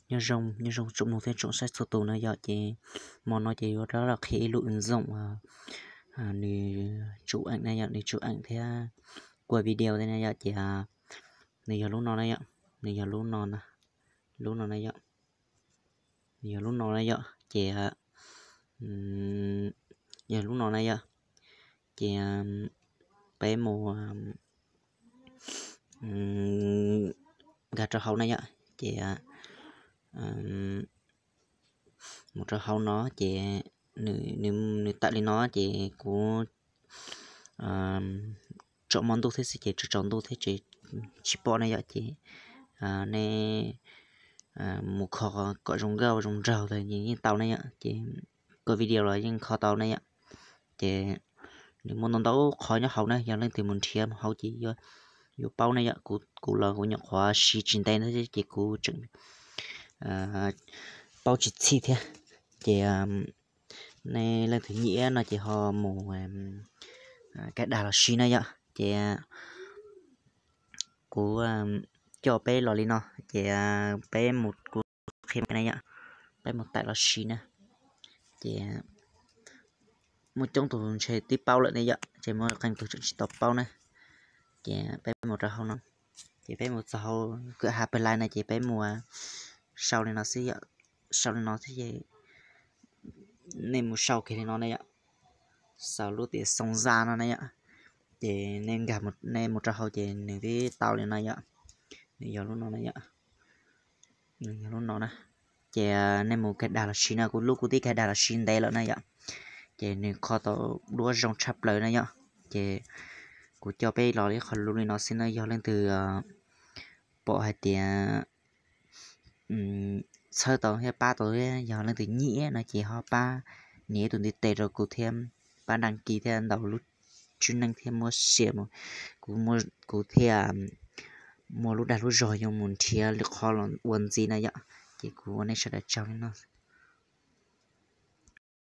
Nyob zoo, nyob zoo tsoom mloog thiab tsoom saib txhua tus na yom. Ces hmo no ces yuav rov los qhia ib lub ứng dụng nws tsum eem na yom, nws tsum eem thiab kua video thiab na yom. Ces nws yog lub no na yom, nws yog lub no na, lub no na yom, nws yog lub no na yom. Ces yog lub no na yom. Ces peb mus nkag rau hauv na yom. Ces mus rau hauv no ces nws tawm li no ces kuv tsom hmo ntuj thiab xwb ces tsaus tsaus ntuj thiab ces tsis pom na yom. Ces nej mus kho kom zoo nkauj zoo nraug tas yeej tau na yom. Ces kua video los yeej kho tau na yom. Ces nws muaj ntau ntau qhov nyob hauv na, yog leej twg mus nrhiav mus hauv ces yuav paub na yom. Kuv los kuv nyuam qhuav siv tsis ntev ntawd ces kuv tseem paub tsis txhij thiab. Ces nej leej twg nyiam no ces ho mus kaij dag los siv na yom. Ces kuv coj peb los li no, ces peb mus, kuv qhia na yom, peb mus tải los siv na. Ces muaj coob tus ntshe twb paub lawm ne yom, ces muaj qee tus tseem tsis tau paub na. Ces peb mus rau hauv no, ces peb mus txog hauv kawm hav pawg lais no ces peb mus sau li no xwb yom, sau li no xwb ces nej mus sau kiag li no na yom, sau lub tias xoo za no na yom. Ces nej nkag, nej mus rau hauv ces nws twb tau li no yom, nws yog lub no na yom, nws yog lub no na. Ces nej mus kaij dag los siv na, kuv lub kuv twb kaij dag los siv ntev lawm na yom. Ces nws kho tau duab zoo tshaj plaws na yom. Ces kuv coj peb los ib qho lub li no xwb na, yog leej twg pom hais tias txhawb tau thiab pab tau thiab yog leej twg nyiam no ces ho pab nias tus ntiv tes rau kuv thiab, pab đăng ký thiab ntaus lub tswb neej thiab muab share mus, kuv, kuv thiaj muaj lub dag lub zog yuav mus nrhiav lwm qhov los ua ntxiv na yom. Ces kuv ua nej sawv daws tsaug li no.